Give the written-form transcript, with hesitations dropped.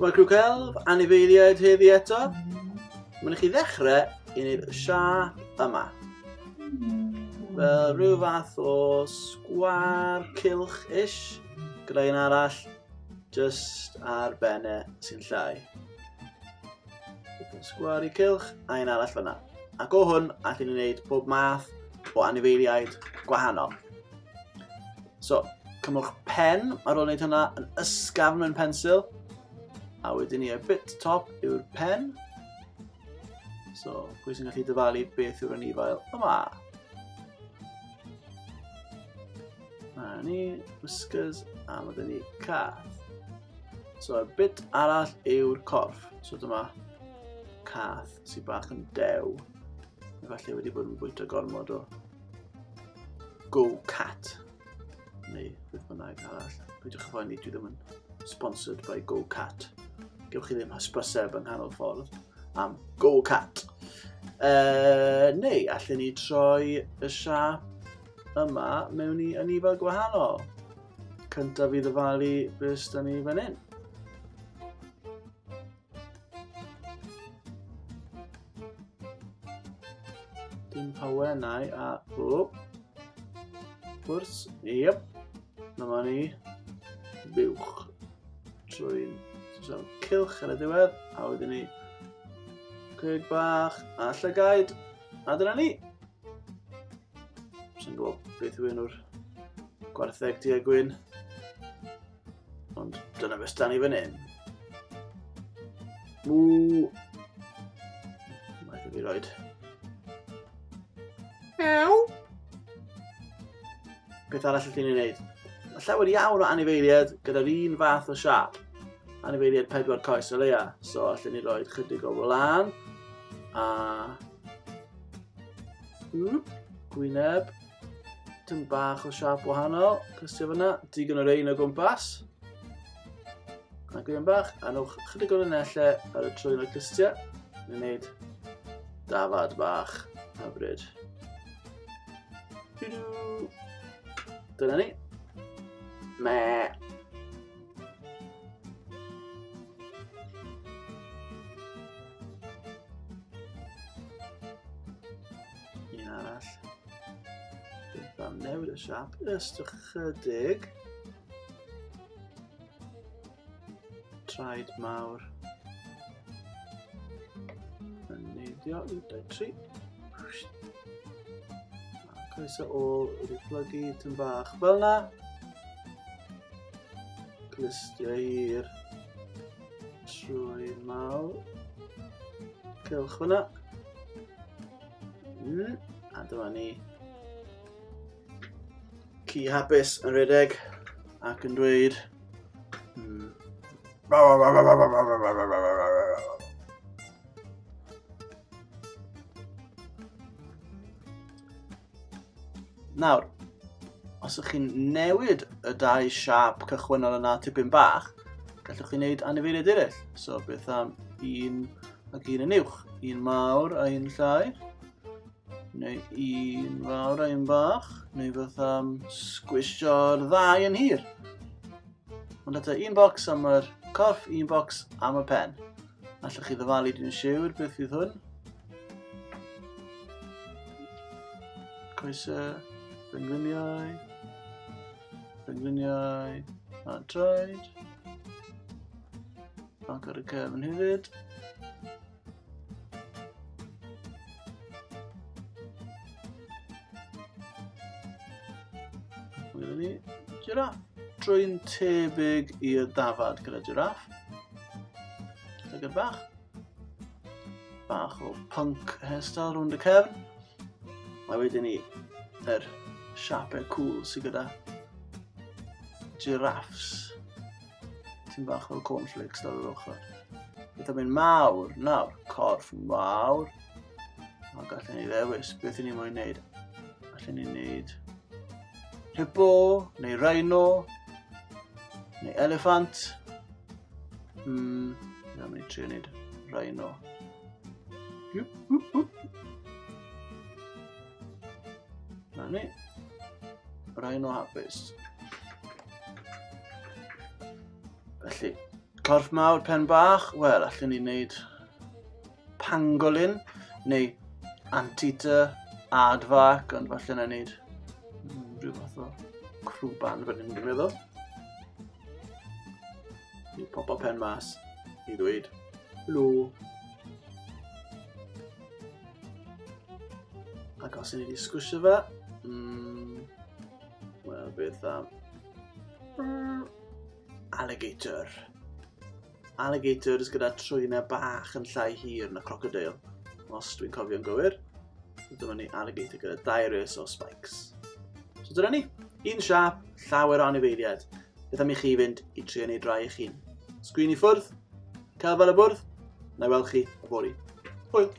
Mae Criw Celf, anifeiliaid heddi eto. Mae'n i chi ddechrau i wneud y siâp yma. Fel rhyw fath o sgwar cylch-ish, gyda un arall just ar benne sy'n llai. Sgwar i cylch a un arall fyna. Ac o hwn, allwn ni wneud pob math o anifeiliaid gwahanol. So, cymwch pen ar ôl wneud hynna yn ysgafn mewn pensil. A wedyn ni y bit top yw'r pen. So, pwy sy'n gallu dyfalu beth yw'r anifail yma? Na ni, whiskers, a mae dyn ni cath. So, y bit arall yw'r corff. So, dyma cath sy'n bach yn dew. Efallai wedi bod yn bwyta gormod o Go Cat. Neu beth bynnag arall. Peidiwch â phoeni, dwi ddim yn sponsored by Go Cat. Gewch chi ddim hysbyseb yng nghanol ffordd am Go Cat. Uh, neu allan ni troi y siap yma mewn i anifail gwahanol. Cyntaf i ddyfalu beth da ni fan hyn. Dim pawennau a... O! Pwrs, yep. Dyma ni. Buwch. Trwy'n so, cylch ar y diwedd, a wedyn ni ceg bach a llygaid, a dyna ni. Sa'n gwybod beth yw enw'r gwartheg du a gwyn. Ond dyna beth da ni fan hyn. Mw. Mae fi roed. Ew. Beth arall ydyn ni'n neud? Mae llawer iawn o anifeiliaid gyda'r un fath o siap. Anifeiliaid pedwar coes o leia. So allan ni roed chydig o wlân a Wp, gwyneb. Dim bach o siap wahanol. Cystio fyna. Digon o rein o gwmpas. A gwyn bach. A newch chydig o linellau ar y trwyn o'r clystiau. Ni'n gwneud dafad bach hyfryd. Dyna ni. Me. Un arall. Beth am newid y siap? Ystod ychydig. Traed mawr. Yn neidio, 1, 2, 3. Coesau ôl wedi plygu tyn bach fel yna. Clustiau hir. Trwy mawr. Cylch fyna. Mm, a dyma ni. Ci hapus yn rhedeg ac yn dweud... Mm. Nawr, os ydych chi'n newid y dau siap cychwynnol yna tipyn bach, gallwch chi wneud anifeiliaid eraill. So beth am un ac un yn uwch? Un mawr a un llai? Neu un fawr a un bach? Neu beth am sgwisio'r ddau yn hir? Ond eto, un bocs am yr corff, un bocs am y pen. Allwch chi ddyfalu dwi'n siwr beth fydd hwn. Coesau, pengliniau, pengliniau a traed. Ac ar y cefn hefyd. Welwn ni giraff. Drwy'n tebyg i'r dafad gyda giraff. Llygad bach. Bach o punk hairstyle rownd y cefn. Mae wedyn ni yr siapau cool sydd gyda giraffes. Ti'n bach fel cornflakes lawr yr ochr. Beth am un mawr nawr? Corff mawr. A gallwn ni ddewis beth i ni moyn wneud. Allen ni wneud hippo, neu rhino, neu elephant. Hmm, na, mynd i trio wneud rhino. Whoop, whoop, whoop. Dyna ni. Rhino hapus. Felly, corff mawr, pen bach, wel, allwn ni wneud pangolin neu anteater, aardvark, ond falle na wneud rhyw fath o crwban fan hyn, dwi'n meddwl. I popo pen mas i ddweud helo. Ac os ni wedi sgwsio fe, wel, beth am alligator. Alligators gyda trwynau bach yn llai hir na crocodile, os dwi'n cofio'n gywir. So dyma ni alligator gyda dau res o spikes. So dyna ni, un siap, llawer o anifeiliaid. Beth am i chi fynd i trio neud rai eich hun? Sgrin i ffwrdd, celf ar y bwrdd, na i weld chi yfory. Hwyl!